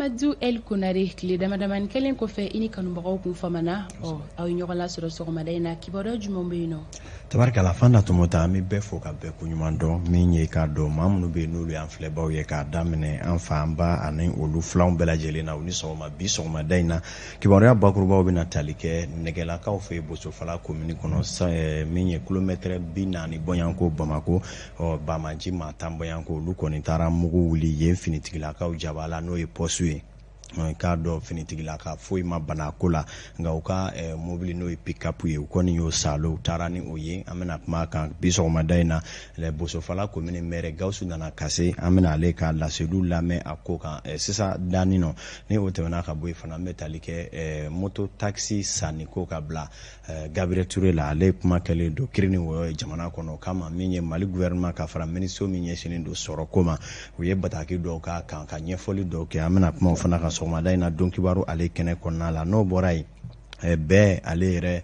Amadu El Konare, tile damadamani kɛlen kɔfɛ i ni kanubagaw kun famana, ɔ aw ye ɲɔgɔn lasɔrɔ sɔgɔmada in na, kibaruya jumɛn bɛ yen nɔ? Tabarikala Fanta Tɔmɔta, an bɛ bɛɛ fo ka bɛɛ koɲuman dɔn. Min ye k'a dɔn maa minnu bɛ yen n'olu y'an filɛbaw ye, k'a daminɛ an fa, an ba ani olu filanw bɛɛ lajɛlen na, u ni sɔgɔma. Bi sɔgɔmada in na, kibaruya bakurubaw bɛna tali kɛ Nɛgɛlakaw fɛ yen, Bosofala komini kɔnɔ, min ye kilomɛtɛrɛ 40 bɔɲɔgɔnko Bamakɔ. Ɔ banbaanci maa 10 bɔɲɔgɔnko, olu kɔni taara mugu wuli yen finitigilakaw jaba la, n'o ye poste ye. K'a dɔn finitigilaka foyi ma bana ko la, nka u ka mobili, n'o ye pick-up ye, u kɔni y'o salo, u taara ni o ye. An bɛna kuma kan bi sɔgɔmada in na. Bosofala komini mɛrɛ Gawusu Nana Kase, an bɛna ale ka laseliw lamɛn a ko kan sisan danin nɔ. Ni o tɛmɛna ka bɔ yen fana, an bɛ tali kɛ moto taxi sanni ko ka bila Gabriel Touré la. Ale kuma kɛlen don kiiri ni wɔyɔ ye jamana kɔnɔ. O kama, min ye Mali gouvernement ka fara minisiriso min ɲɛsinnen don sɔrɔ ko ma, u ye bataki dɔw k'a kan ka ɲɛfɔli dɔw kɛ. An bɛna kuma o fana kan sɔgɔmada in na don kibaru ale kɛnɛ kɔnɔna la. N'o bɔra yen, bɛɛ ale yɛrɛ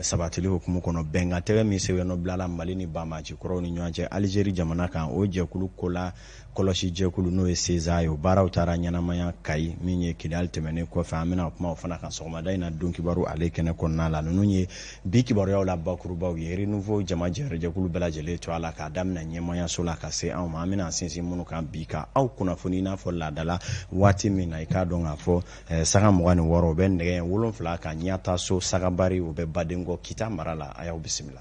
sabatili hukumu kɔnɔ, bɛnkan tɛgɛ min sɛbɛnnɔ bilala Mali ni banbaanci kɔrɔw ni ɲɔgɔn cɛ Alizeri jamana kan, o jɛkulu kola kɔlɔsi jɛkulu, n'o ye CESA ye, o baaraw taara ɲɛnamaya Kayi, min ye Kidali tɛmɛnen kɔfɛ. An bɛna kuma o fana kan sɔgɔmada in na don kibaru ale kɛnɛ kɔnɔna la. Ninnu ye bi kibaruyaw la bakurubaw ye. Renouveau jama jɛrɛjɛkulu bɛɛ lajɛlen to a la, k'a daminɛ ɲɛmayaso la ka se anw ma. An bɛna sinsin minnu kan bi ka aw kunnafoni, i n'a fɔ laadala waati min na, i k'a dɔn k'a fɔ sanga 26, o bɛ nɛgɛ 7 ka ɲɛta so Sagabari, o bɛ Badenkɔ, Kita mara la. A y'aw bisimila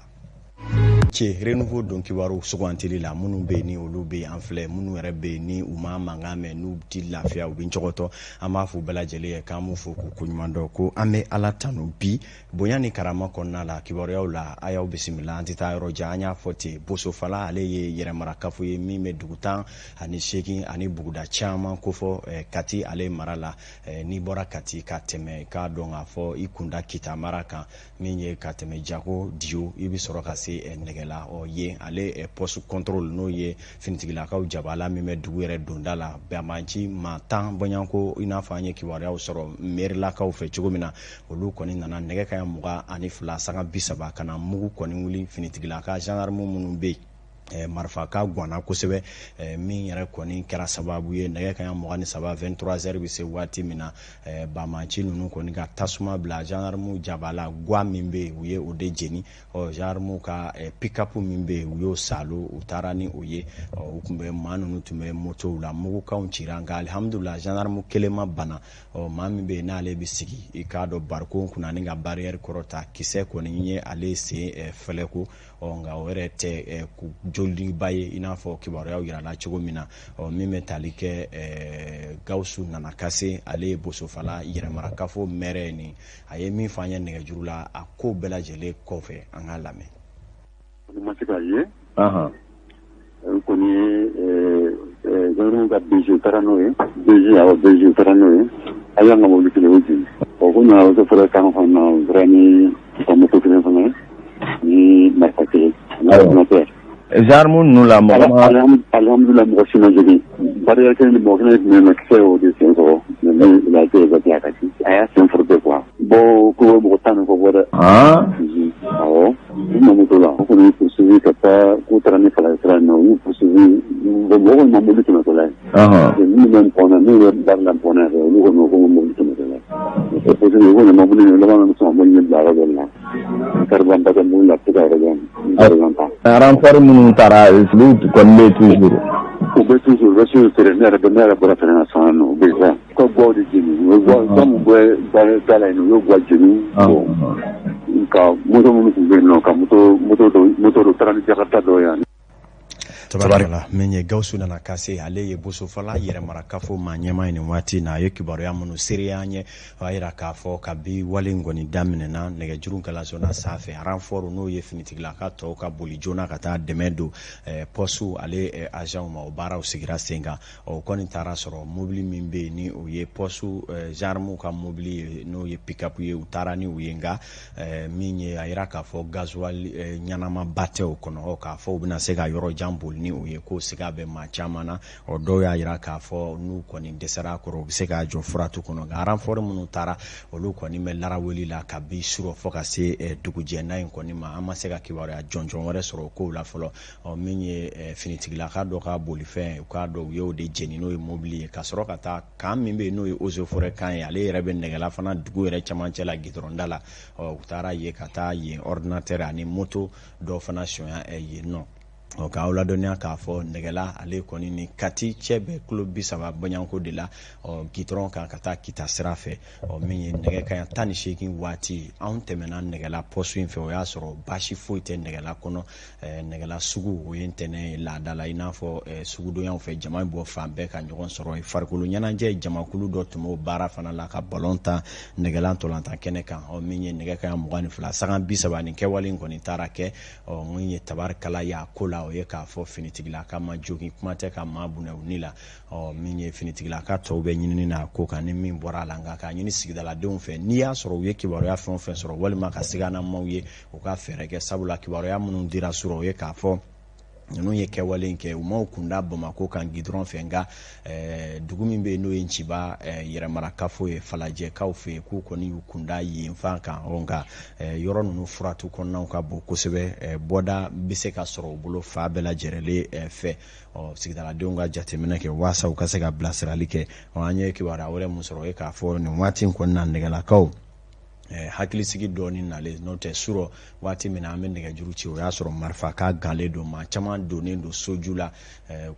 ce Renouveau don kibaru sugantili la. Minnu bɛ yen ni olu bɛ yen, an filɛ minnu yɛrɛ bɛ yen ni u ma mankan mɛn, n'u ti lafiya, u bɛ cɔgɔtɔ, an b'a fɔ bɛɛ lajɛlen ye k'an b'u fo k'u koɲuman dɔn, ko an bɛ Ala tanu bi bonya ni karama kɔnɔna la. Kibaruyaw la, a y'aw bisimila. An tɛ taa yɔrɔ jan, an y'a fɔ ten, Bosofala ale ye yɛrɛmarakafo ye min bɛ dugu 18 ani buguda caman kofɔ Kati ale mara la. N'i bɔra Kati ka tɛmɛ, k'a dɔn k'a fɔ i kunda Kita mara kan, min ye ka tɛmɛ Jago Diyo, i bɛ sɔrɔ ka se Nɛgɛla. Ɔ yen ale poste contrôle, n'o ye finitigilakaw jabala min bɛ dugu yɛrɛ donda la, banbaanci maa 10 bɔɲɔgɔnko, i n'a fɔ an ye kibaruyaw sɔrɔ merilakaw fɛ cogo min na, olu kɔni nana nɛgɛ kaɲa 22 sanga 30 ka na mugu kɔni wuli finitigilaka gendarme minnu bɛ yen. Marifa ka ganna kosɛbɛ, min yɛrɛ kɔni kɛra sababu ye, nɛgɛ kaɲa 23, 23 heures bɛ se waati min na, banbaanci ninnu kɔni ka tasuma bila gendarme jabala gwa min bɛ yen, u ye o de jeni. Ɔ gendarme ka pick-up min bɛ yen, u y'o salo, u taara ni o ye. Ɔ u tun bɛ maa ninnu tun bɛ motow la, mugukanw cira, nka alihamudulila, gendarme kelen ma bana. Ɔ maa min bɛ yen n'ale bɛ sigi, i k'a dɔn, barikon kunna ni ka barrière kɔrɔta, kisɛ kɔni ye ale sen fɛlɛko. Ɔ nka o yɛrɛ tɛ joliba ye, i n'a fɔ kibaruyaw yirala cogo min na. Ɔ min bɛ tali kɛ Gawusu Nana Kase, ale ye Bosofala yɛrɛmarakafo mɛrɛ ye, nin a ye min fɔ an ye nɛgɛjuru la a ko bɛɛ lajɛlen kɔfɛ, an k'a lamɛn. Ma se ka ye o kɔni ye gendarme ka BG taara n'o ye, BG, awɔ, BG taara n'o ye. A y'an ka mobili kelen o jeni. Ɔ ko nana o fɔra kan fana na, o taara ni u ka moto kelen fana ni marifa kelen ani ordinateur. Gendarme ninnu la, mɔgɔ ma? Alhamdulillah, mɔgɔ si ma jogin. Barrière kelen ni mɔgɔ kelen tun bɛ yen nɔ, kisɛ y'o de sen sɔrɔ, mais lui, il a été évacué à Kati. A y'a sen frotté quoi. Bon, ko mɔgɔ 10 ni kɔ bɔ dɛ. Awɔ, u ma moto la, o kɔni y'u poursuivi ka taa k'u taara ni falajɛ sira in na, u y'u poursuivi. Bon, mɔgɔ kɔni ma mobili tɛmɛtɔla ye. Minnu bɛ Npɔnɛ, minnu bɛ baara la Npɔnɛ yɛrɛ, olu kɔni ko mobili tɛmɛtɔla ye. C'est possible, u kɔni mobili laban bɛ sɔn ka mobili bila yɔrɔ dɔ la. Carburant ba tɛ mobili la, a tɛ se ka yɔrɔ jan carburant ta. Renfort minnu taara, olu kɔni bɛ toujours? U bɛ toujours, u bɛ toujours feere. Ne yɛrɛ bɔra fɛnɛ na sisan nɔ, u bɛ sisan. U ka guwaw de jeni. U ye guwa guwa min bɛ da la yen, u y'o guwa jeni. Bon, ka moto minnu tun bɛ yen nɔ, ka moto dɔ taara ni Jakarta dɔ ye yan. Tabarikala, min ye Gawusu Nana Kase, ale ye Bosofala yɛrɛmarakafo maa ɲɛmaa ye nin waati na, a ye kibaruya minnu seereya an ye, o y'a yira k'a fɔ kabi wale in kɔni daminɛna nɛgɛjuru kalanso na sanfɛ, renfort, n'o ye finitigilaka tɔw ka boli joona ka taa dɛmɛ don poste ale agent ma, o baaraw sigira sen kan. O kɔni taara sɔrɔ mobili min bɛ yen ni o ye poste gendarme ka mobili ye, n'o ye pick-up ye, u taara ni u ye. Nka min ye a yira k'a fɔ gasoil ɲɛnamaba tɛ o kɔnɔ, k'a fɔ u bɛna se ka yɔrɔ jan boli. boli ni o ye, k'o siga bɛ maa caman na. Ɔ, dɔw y'a jira k'a fɔ n'u kɔni dɛsɛra a kɔrɔ, u bɛ se k'a jɔ furatu kɔnɔ. Nka renfort minnu taara, olu kɔni bɛ laraweli la kabi surɔ fo ka se dugujɛ in kɔni ma. An ma se ka kibaruya jɔnjɔn wɛrɛ sɔrɔ o kow la fɔlɔ. Ɔ, min ye finitigilaka dɔ ka bolifɛn, u k'a dɔn u y'o de jeni, n'o ye mobili ye, ka sɔrɔ ka taa camp min bɛ yen, n'o ye eaux et forêts camp ye, ale yɛrɛ bɛ Nɛgɛla fana, dugu yɛrɛ cɛmancɛ la, gidɔrɔnda la. Ɔ, u taara yen ka taa yen ordinateur ani moto dɔw fana sonya yen nɔ. Ɔ, k'aw ladɔnniya k'a fɔ Nɛgɛla ale kɔni ni Kati cɛ bɛ kilo 30 bɔɲɔgɔnko de la, ɔ, gidɔrɔn kan ka taa Kita sira fɛ. Ɔ, min ye nɛgɛ kaɲa 18 waati, anw tɛmɛna Nɛgɛla poste in fɛ, o y'a sɔrɔ baasi foyi tɛ Nɛgɛla kɔnɔ. Nɛgɛla sugu, o ye ntɛnɛn ye laada la, i n'a fɔ sugudonyaw fɛ, jama bɔ fan bɛɛ ka ɲɔgɔn sɔrɔ. Farikolo ɲɛnajɛ jamakulu dɔ tun b'o baara fana la ka balon ta Nɛgɛla ntolatan kɛnɛ kan. Ɔ, min ye nɛgɛ kaɲa 22 sanga 30, nin kɛwale in kɔni taara kɛ. Ɔ, min ye tabarikala ye a ko la, o ye k'a fɔ finitigilaka ma jogin, kuma tɛ ka maa bunɛ u ni la. Ɔ, min ye finitigilaka tɔw bɛ ɲinini na a ko kan, ni min bɔra a la. Nka k'a ɲini sigidaladenw fɛ, n'i y'a sɔrɔ u ye kibaruya fɛn o fɛn sɔrɔ walima ka siganamaw ye, u ka fɛɛrɛ kɛ, sabula kibaruya minnu dira surɔ, o ye k'a fɔ ninnu ye kɛwale in kɛ, u m'aw kunda Bamako kan gidɔrɔn fɛ, nka dugu min bɛ yen, n'o ye Nciba yɛrɛmarakafo ye, Falajɛkaw fɛ yen, k'u kɔni y'u kunda yen fan kan. Ɔ, nka yɔrɔ ninnu furatu kɔnɔnaw ka bon kosɛbɛ, bɔda bɛ se ka sɔrɔ u bolo fa bɛɛ lajɛlen fɛ. Ɔ, sigidaladenw ka jateminɛ kɛ waasa u ka se ka bilasirali kɛ. Ɔ, an ye kibaruya wɛrɛ mun sɔrɔ, o ye k'a fɔ nin waati in kɔni na, Nɛgɛlakaw hakilisigi dɔɔni nalen. N'o tɛ, surɔ waati min na an bɛ nɛgɛjuru ci, o y'a sɔrɔ marifa ka galen don, maa caman donnen don soju la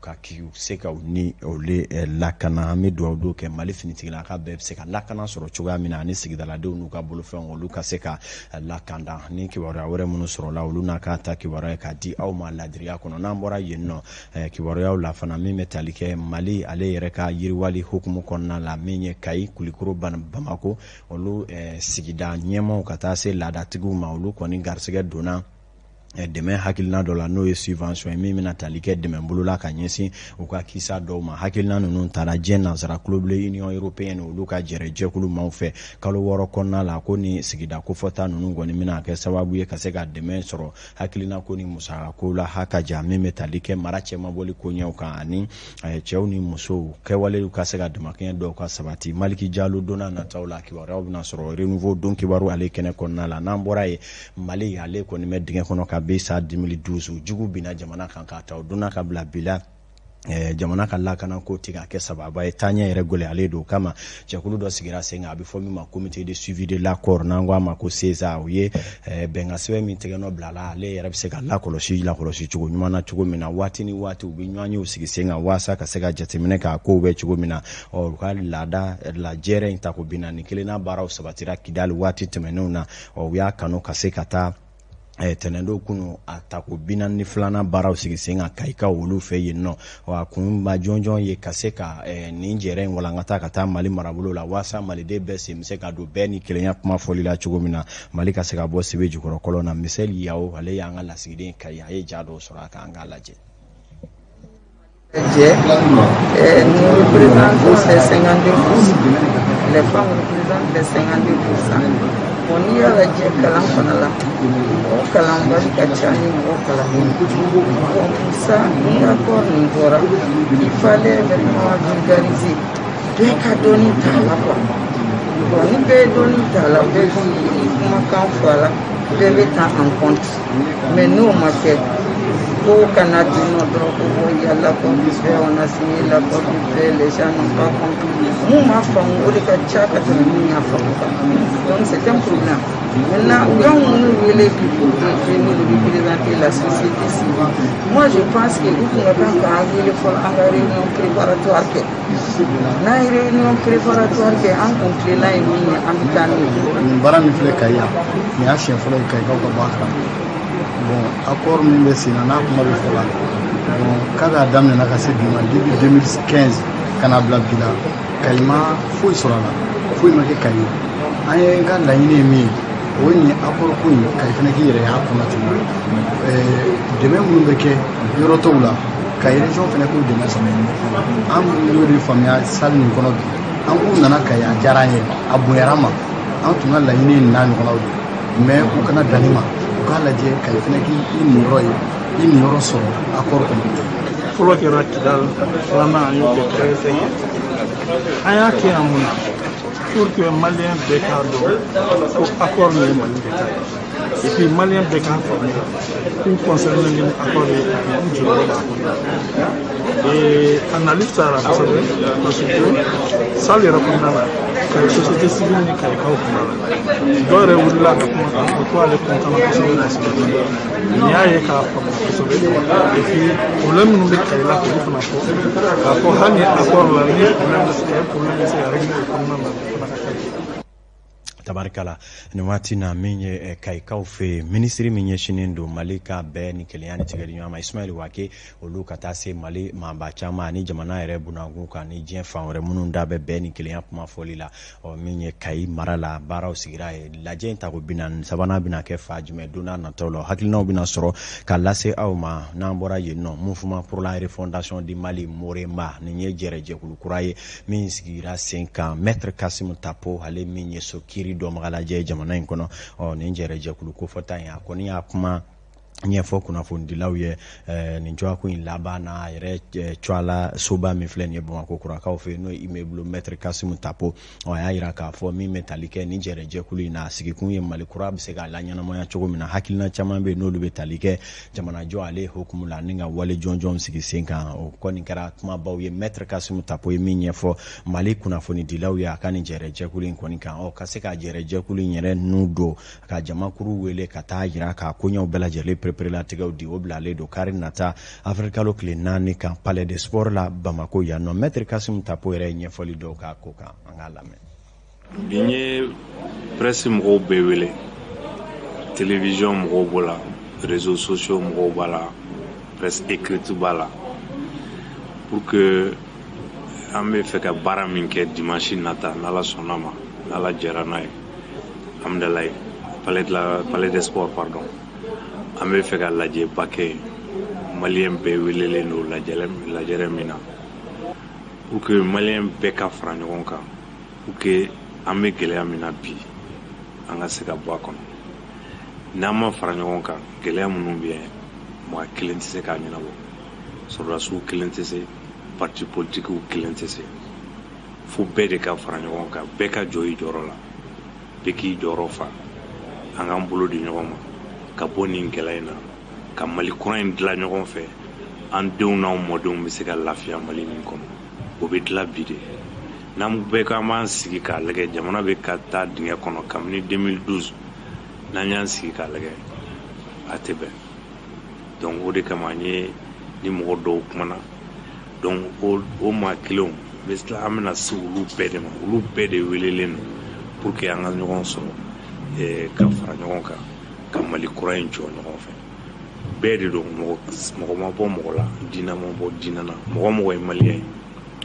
ka se ka u ni olu lakana. An bɛ dugawu don kɛ Mali finitigilaka bɛɛ bɛ se ka lakana sɔrɔ cogoya min na, ani sigidaladenw n'u ka bolofɛnw, olu ka se ka lakanda. Ni kibaruya wɛrɛ minnu sɔrɔla, olu n'a ka ta kibaruya k'a di aw ma ladiriya kɔnɔ. N'an bɔra yen nɔ, kibaruyaw la fana, min bɛ tali kɛ Mali ale yɛrɛ ka yiriwali hukumu kɔnɔna la, min ye Kayi, Kulikoro, Bamako, olu sigida ɲɛmaaw ka taa se laadatigiw ma, olu kɔni garisɛgɛ donna dɛmɛ hakilina dɔ la, n'o ye subvention ye, min bɛna tali kɛ dɛmɛ bolola ka ɲɛsin u ka kisa dɔw ma. Hakilina ninnu taara diɲɛ nansara kulobilen Union européenne, olu ka jɛrɛ jɛkulu maaw fɛ kalo 6 kɔnɔna la, ko ni sigida kofɔta ninnu kɔni bɛna kɛ sababu ye ka se ka dɛmɛ sɔrɔ hakilina ko ni musaka ko la ha ka ja, min bɛ tali kɛ mara cɛmabɔli koɲɛw kan ani cɛw ni musow kɛwalew ka se ka damakɛɲɛ dɔw ka sabati. Maliki Jalo, donna nataw la, kibaruyaw bɛna sɔrɔ Renouveau don kibaru ale kɛnɛ kɔnɔna la. N'an bɔra yen, Mali ale kɔni bɛ dingɛ kɔnɔ ka bɛ sa 2012, jugu binna jamana kan k'a ta o donna ka bila bi la, jamana ka lakana ko tɛ ka kɛ sababa ye, taaɲɛ yɛrɛ gɛlɛyalen don. O kama, jɛkulu dɔ sigira sen kan, a bɛ fɔ min ma Comité de suivi de l'accord, n'an ko a ma ko CESA. O ye bɛnkan sɛbɛn min tɛgɛ nɔ bila la, ale yɛrɛ bɛ se ka lakɔlɔsi lakɔlɔsi cogo ɲuman na cogo min na. Waati ni waati, u bɛ ɲɔgɔn yew sigi sen kan waasa ka se ka jateminɛ k'a kow bɛ cogo min na. Ɔ, u ka laada lajɛrɛ in tako 41nan baaraw sabatira Kidali waati tɛmɛnenw na. Ɔ, u y'a kanu ka se ka taa tɛnɛndon kunu a tako 42nan baaraw sigi sen kan Kayikaw olu fɛ yen nɔ. A kunba jɔnjɔn ye ka se ka nin jɛrɛ in walankata ka taa Mali marabolo la, waasa maliden bɛɛ sen bɛ se ka don bɛɛ ni kelenya kuma fɔli la cogo min na, Mali ka se ka bɔ sebe jukɔrɔ kɔlɔn na. Misɛli Yawo, ale y'an ka lasigiden Kayi, a ye ja dɔw sɔrɔ a kan, an k'a lajɛ. Nous représentons ces 52%. Les femmes représentent les 52%. Bon, n'i y'a lajɛ kalan fana la, mɔgɔ kalanbali ka ca ni mɔgɔ kalannen. Bon, pour ça, ni accord nin bɔra, il fallait vraiment vulgariser. Bɛɛ ka dɔɔni t'a la quoi. Bon, ni bɛɛ ye dɔɔni t'a la, bɛɛ k'i kumakan fɔ a la, bɛɛ bɛ ta en compte. Mais n'o ma kɛ, ko kana ten nɔ dɔrɔn, ko bon, il y a l'accord de paix, on a signé l'accord de paix, les gens n'ont pas compris. Mun m'a faamu, o de ka ca ka tɛmɛ min y'a faamu kan. Donc c'est un problème. Maintenant, u y'anw minnu wele bi pour venir représenter la société civile, moi je pense que u tun ka kan k'an wele fɔlɔ, an ka réunion préparatoire kɛ. N'an ye réunion préparatoire kɛ, an kun tilenna ye min ye, an bɛ taa n'o ye. Nin baara min filɛ Kayi yan, nin y'a siɲɛ fɔlɔ ye Kayikaw ka bɔ a kalama. Bon, accord min bɛ sen na, n'a kuma bɛ fɔ la, bon, kabini a daminɛna ka se bi ma, depuis 2015 ka na bila bi la, Kayi ma foyi sɔrɔ a la, foyi ma kɛ Kayi ye. An ye ka laɲini ye min ye, o ye nin accord ko in, Kayi fana k'i yɛrɛ y'a kɔnɔ ten. Dɛmɛ minnu bɛ kɛ yɔrɔ tɔw la, Kayi région fana k'o dɛmɛ sɔrɔ. An y'o de faamuya salle nin kɔnɔ bi. An k'u nana Kayi, a diyara an ye, a bonyara an ma. An tun ka laɲini ye nin n'a ɲɔgɔnnaw de ye, mais u kana dan nin ma, u k'a lajɛ Kayi fana k'i niyɔrɔ ye. I niyɔrɔ sɔrɔ accord kɔnɔ. Fɔlɔ kɛra Kidal, filanan an y'o kɛ Kayi. An y'a kɛ yan mun na? Pour que Malien bɛɛ k'a dɔn ko accord nin ye Mali de ta ye, et puis Malien bɛɛ k'a faamuya k'u concerné ni accord ye, u jɔyɔrɔ b'a kɔnɔ. Et a nali fisayara kosɛbɛ, parce que salle yɛrɛ kɔnɔna la, Kayi société civile ni Kayikaw kun b'a la. Dɔw yɛrɛ wulila ka kuma k'a fɔ ko ale content na kosɛbɛ, parce que nin y'a ye k'a faamu kosɛbɛ. Et puis problème minnu bɛ Kayi la, k'olu fana fɔ, k'a fɔ hali ni accord la, ni problème bɛ se ka régler o kɔnɔna na, o fana ka kan. Tabarikala, nin waati na, min ye Kayikaw fɛ yen, minisiri min ɲɛsinnen don Mali ka bɛɛ ni kelenya ni tigɛdiɲɔgɔn ma, Ismaël Wagué, olu ka taa se Mali maaba caman ani jamana yɛrɛ bunakun kan ni diɲɛ fan wɛrɛ minnu da bɛ bɛɛ ni kelenya kuma fɔli la. Ɔ, min ye Kayi mara la, baaraw sigira ye. Lajɛ in tako 43nan bɛna kɛ fa jumɛn don n'a nataw la, hakilinaw bɛna sɔrɔ ka lase aw ma. N'an bɔra yen nɔ, Mouvement pour la refondation du Mali, MOREMA, nin ye jɛrɛjɛkulu kura ye min sigira sen kan. Maître Kassim Tapo, ale min ye so kiiri dɔnbagalajɛ jamana in kɔnɔ, ɔ, nin jɛrɛjɛkulu kofɔta in, a kɔni y'a kuma ɲɛfɔ kunnafonidilaw ye nin dɔgɔkun in laban na. A yɛrɛ cɔla soba min filɛ nin ye Bamakɔ kurakaw fɛ yen, n'o ye immeuble Maître Kassim Tapo. Ɔ, a y'a yira k'a fɔ min bɛ tali kɛ nin jɛrɛjɛkulu in na, a sigikun ye Mali kura bɛ se k'a laɲɛnamaya cogo min na. Hakilina caman bɛ yen n'olu bɛ tali kɛ jamanajɔ ale hukumu la ni ka wale jɔnjɔn sigi sen kan. O kɔni kɛra kumabaw ye, Maître Kassim Tapo ye min ɲɛfɔ Mali kunnafonidilaw ye a ka nin jɛrɛjɛkulu in kɔni kan. Ɔ, ka se ka jɛrɛjɛkulu in yɛrɛ nu don ka jamakuru wele ka taa yira k'a koɲɛw bɛɛ lajɛlen pereperelatigɛw di, o bilalen don kari nata avril kalo tile 4 kan, Palais de Sport la, Bamako yan nɔ. Maître Kassim Tapo yɛrɛ ye ɲɛfɔli dɔw k'a ko kan, an k'a lamɛn. Bi n ye presse mɔgɔw bɛɛ wele, télévision mɔgɔw b'o la, réseaux sociaux mɔgɔw b'a la, presse écrite b'a la, pour que an bɛ fɛ ka baara min kɛ dimanche nata, n'Ala sɔnna ma, n'Ala jɛra n'a ye, Hamdallaye, palais de la palais des Sports, pardon, an bɛ fɛ ka lajɛba kɛ yen. Malien bɛɛ welelen don lajɛrɛ min na, pour que Malien bɛɛ ka fara ɲɔgɔn kan, pour que an bɛ gɛlɛya min na bi, an ka se ka bɔ a kɔnɔ. N'an ma fara ɲɔgɔn kan, gɛlɛya minnu bɛ yen, mɔgɔ kelen tɛ se k'a ɲɛnabɔ, sɔrɔdasiw kelen tɛ se, parti politikiw kelen tɛ se, fo bɛɛ de ka fara ɲɔgɔn kan, bɛɛ ka jɔ i jɔyɔrɔ la, bɛɛ k'i jɔyɔrɔ fa, an k'an bolo di ɲɔgɔn ma ka bɔ nin gɛlɛya in na, ka Mali kura in dilan ɲɔgɔn fɛ. An denw n'anw mɔdenw bɛ se ka lafiya Mali min kɔnɔ, o bɛ dilan bi de. N'an bɛɛ k'an b'an sigi k'a lajɛ, jamana bɛ ka taa dingɛ kɔnɔ kabini 2012. N'an y'an sigi k'a lajɛ, a tɛ bɛn. Donc o de kama an ye ni mɔgɔ dɔw kumana. Donc o maa kelenw bɛ tila, an bɛna se olu bɛɛ de ma. Olu bɛɛ de welelen don pour que an ka ɲɔgɔn sɔrɔ, ka fara ɲɔgɔn kan, ka Mali kura in jɔ ɲɔgɔn fɛ. Bɛɛ de don, mɔgɔ mɔgɔ ma bɔ mɔgɔ la, diinɛ ma bɔ diinɛ na, mɔgɔ mɔgɔ ye Malien ye,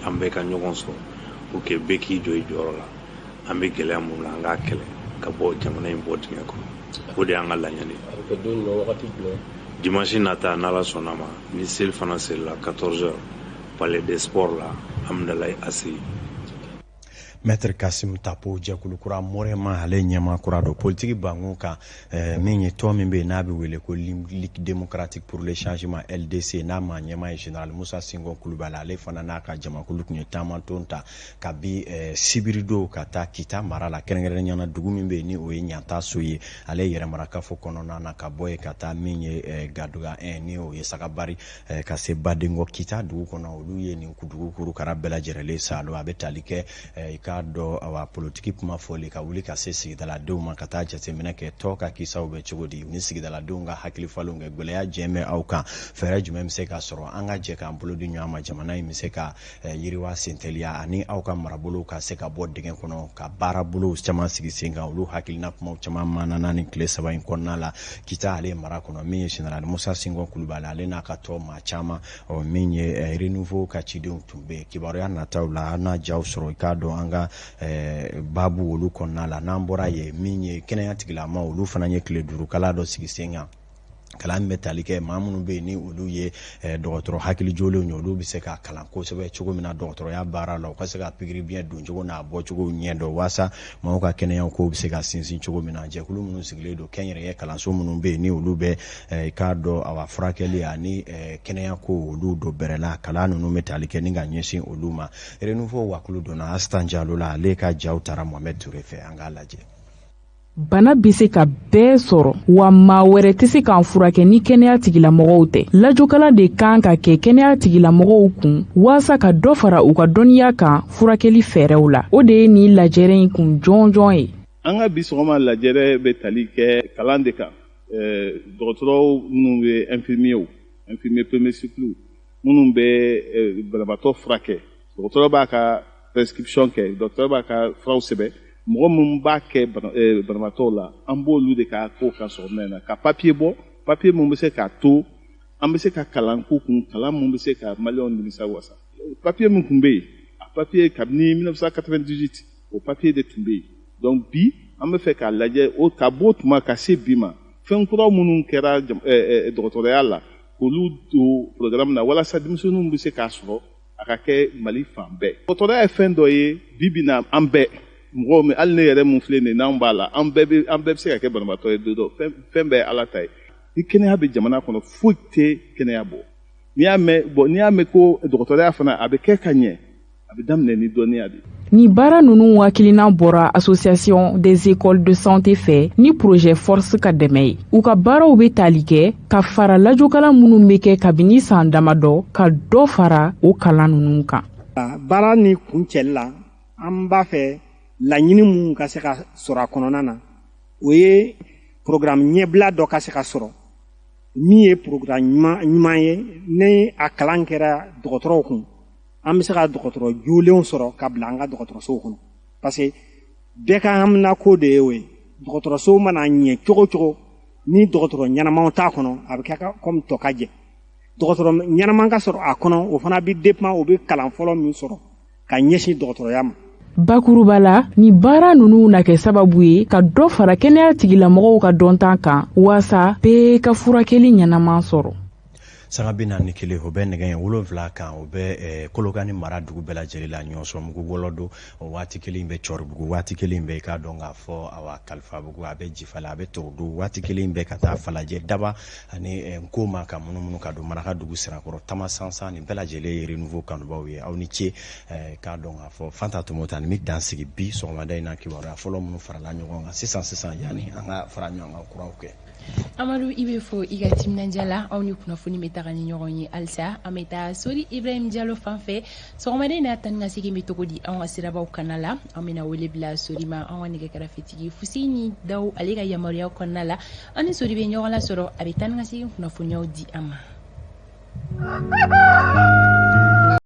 an bɛɛ ka ɲɔgɔn sɔrɔ pour que bɛɛ k'i jɔ i jɔyɔrɔ la. An bɛ gɛlɛya mun na, an k'a kɛlɛ ka bɔ jamana in bɔ dingɛ kɔnɔ. O de y'an ka laɲini ye. Dimanche nata, n'Ala sɔnna ma, ni seli fana selila, 14 heures, Palais des Sports la, Hamdallaye ACI. Maître Kassim Tapo, jɛkulu kura MOREMA, ale ɲɛmaa kura don. Politiki bankun kan, min ye tɔn min bɛ yen n'a bɛ wele ko Ligue démocratique pour le changement, LDC, n'a maa ɲɛmaa ye général Moussa Sinko Kulubali, ale fana n'a ka jamakulu tun ye taamatɔn ta kabi sibiridon ka taa Kita mara la, kɛrɛnkɛrɛnnenya na dugu min bɛ yen ni o ye Ɲantaso ye, ale yɛrɛmarakafo kɔnɔna na, ka bɔ yen ka taa min ye Gaduga 1, ni o ye Sagabari, ka se Badenkɔ Kita dugu kɔnɔ. Olu ye nin dugu kurukara bɛɛ lajɛlen salo. A bɛ tali kɛ i k'a dɔn, awa, politiki kuma fɔli ka wuli ka se sigidaladenw ma, ka taa jateminɛ kɛ tɔ ka kisaw bɛ cogo di, ni sigidaladenw ka hakili falenw kɛ. Gwɛlɛya jɛn bɛ aw kan, fɛɛrɛ jumɛn bɛ se ka sɔrɔ an ka jɛ k'an bolo di ɲɔgɔn ma, jamana in bɛ se ka yiriwa senteliya, ani aw ka marabolow ka se ka bɔ dingɛ kɔnɔ, ka baarabolow caman sigi sen kan. Olu hakilina kumaw caman mana ni tile 3 in kɔnɔna la Kita ale mara kɔnɔ. Min ye général Moussa Sinko Kulubali, ale n'a ka tɔ maa caman, ɔ, min ye Renouveau ka cidenw tun bɛ yen. Kibaruya nataw la, an n'a jaw sɔrɔ, i k'a dɔn, an ka baabu olu kɔnɔna la. N'an bɔra yen, min ye kɛnɛya tigilama, olu fana ye tile 5 kala dɔ sigi sen kan. Kalan bɛ tali kɛ maa minnu bɛ yen ni olu ye dɔgɔtɔrɔ hakili jolenw ye, olu bɛ se ka kalan kosɛbɛ cogo min na dɔgɔtɔrɔya baara la, u ka se ka pikiri biɲɛ doncogo n'a bɔcogo ɲɛ dɔn, waasa maaw ka kɛnɛya kow bɛ se ka sinsin cogo min na. Jɛkulu minnu sigilen don, kɛnyɛrɛye kalanso minnu bɛ yen ni olu bɛ i k'a dɔn awa furakɛli ani kɛnɛya ko olu don bɛrɛ la, kalan ninnu bɛ tali kɛ ni ka ɲɛsin olu ma. Renouveau wakulu donna Asitan Jalo la, ale ka jaw tara Mohamed Toure fɛ, an k'a lajɛ. Bana bɛ se ka bɛɛ sɔrɔ wa, maa wɛrɛ tɛ se k'an furakɛ ni kɛnɛya tigilamɔgɔw tɛ. Lajɔkalan de kan ka kɛ kɛnɛya tigilamɔgɔw kun waasa ka dɔ fara u ka dɔnniya kan furakɛli fɛɛrɛw la. O de ye nin lajɛrɛ in kun jɔnjɔn ye. An ka bi sɔgɔma lajɛrɛ bɛ tali kɛ kalan de kan. Dɔgɔtɔrɔw minnu bɛ infirmiers, infirmier premier cycle, minnu bɛ banabaatɔ furakɛ, dɔgɔtɔrɔ b'a ka prescription kɛ, dɔgɔtɔrɔ b'a ka furaw sɛbɛn, mɔgɔ minnu b'a kɛ banabaatɔw la, an b'olu de ka ko kan sɔgɔma in na, ka papier bɔ, papier mun bɛ se k'a to an bɛ se ka kalan k'u kun, kalan mun bɛ se ka maliyɛnw nimisa wasa. Papier min tun bɛ yen, a papier kabini 1998, o papier de tun bɛ yen. Donc bi an bɛ fɛ k'a lajɛ o ka bɔ o tuma ka se bi ma, fɛn kura minnu kɛra dɔgɔtɔrɔya la, k'olu don programme na walasa denmisɛnninw bɛ se k'a sɔrɔ, a ka kɛ Mali fan bɛɛ. Dɔgɔtɔrɔya ye fɛn dɔ ye bi bi na, an bɛɛ mɔgɔw min, hali ne yɛrɛ mun filɛ nin ye, n'anw b'a la, an bɛɛ bɛ, an bɛɛ bɛ se ka kɛ banabaatɔ ye don dɔ. Fɛn bɛɛ ye Ala ta ye. Ni kɛnɛya bɛ jamana kɔnɔ, foyi tɛ kɛnɛya bɔ. N'i y'a mɛn bɔn, n'i y'a mɛn ko dɔgɔtɔrɔya fana a bɛ kɛ ka ɲɛ, a bɛ daminɛ ni dɔnniya de ye. Ni baara ninnu hakilina bɔra Association des écoles de santé fɛ ni projet Force ka dɛmɛ ye. U ka baaraw bɛ tali kɛ ka fara lajɔkalan minnu bɛ kɛ kabini san damadɔ, ka dɔ fara o kalan ninnu kan. Baara ni kuncɛli la, an b'a fɛ laɲini mun ka se ka sɔrɔ a kɔnɔna na, o ye programme ɲɛbila dɔ ka se ka sɔrɔ min ye programme ɲuman ye. Ni a kalan kɛra dɔgɔtɔrɔw kun, an bɛ se ka dɔgɔtɔrɔ jolenw sɔrɔ ka bila an ka dɔgɔtɔrɔsow kɔnɔ, parce que bɛɛ ka haminako de ye o ye. Dɔgɔtɔrɔsow mana ɲɛ cogo o cogo, ni dɔgɔtɔrɔ ɲɛnamaw t'a kɔnɔ, a bɛ kɛ comme tɔ ka jɛ. Dɔgɔtɔrɔ ɲɛnama ka sɔrɔ a kɔnɔ, o fana bɛ dépend o bɛ kalan fɔlɔ min sɔrɔ ka ɲɛsin dɔgɔtɔrɔya ma. Bakuruba la, ni baara ninnu na kɛ sababu ye ka dɔ fara kɛnɛya tigilamɔgɔw ka dɔnta kan waasa bɛɛ ka furakɛli ɲɛnama sɔrɔ. Sanga 41, o bɛ nɛgɛ 7 kan, o bɛ Kolokani mara dugu bɛɛ lajɛlen la. Ɲɔsɔnmugu wɔlɔ don, o waati kelen bɛ Cɔribugu, waati kelen bɛ i k'a dɔn k'a fɔ awa Kalifabugu, a bɛ Jifala, a bɛ Torodo, waati kelen bɛ ka taa Falajɛ, Daba ani Nkoma, ka munumunu ka don Maraka dugu Sirakɔrɔ, Tama Sansan, nin bɛɛ lajɛlen ye Renouveau kanubaw ye. Aw ni ce. K'a dɔn k'a fɔ Fanta Tomota nin bɛ dan sigi bi sɔgɔmada in na, kibaruya fɔlɔ minnu farala ɲɔgɔn kan sisan sisan, yanni an ka fara ɲɔgɔn kan kuraw kɛ. Amadu, i bɛ fo i ka timinandiya la. Aw ni kunnafoni bɛ taga ni ɲɔgɔn ye halisa. An bɛ taa Sori Ibrahim Jalo fan fɛ sɔgɔmada in na. Tan ka segin bɛ cogo di anw ka sirabaw kana la? An bɛna wele bila Sori ma, an ka nɛgɛ kɛrɛfɛtigi Fuseni Daw, ale ka yamaruya kɔnɔna la. An ni Sori bɛ ɲɔgɔn lasɔrɔ, a bɛ tan ka segin kunnafoniyaw di an ma.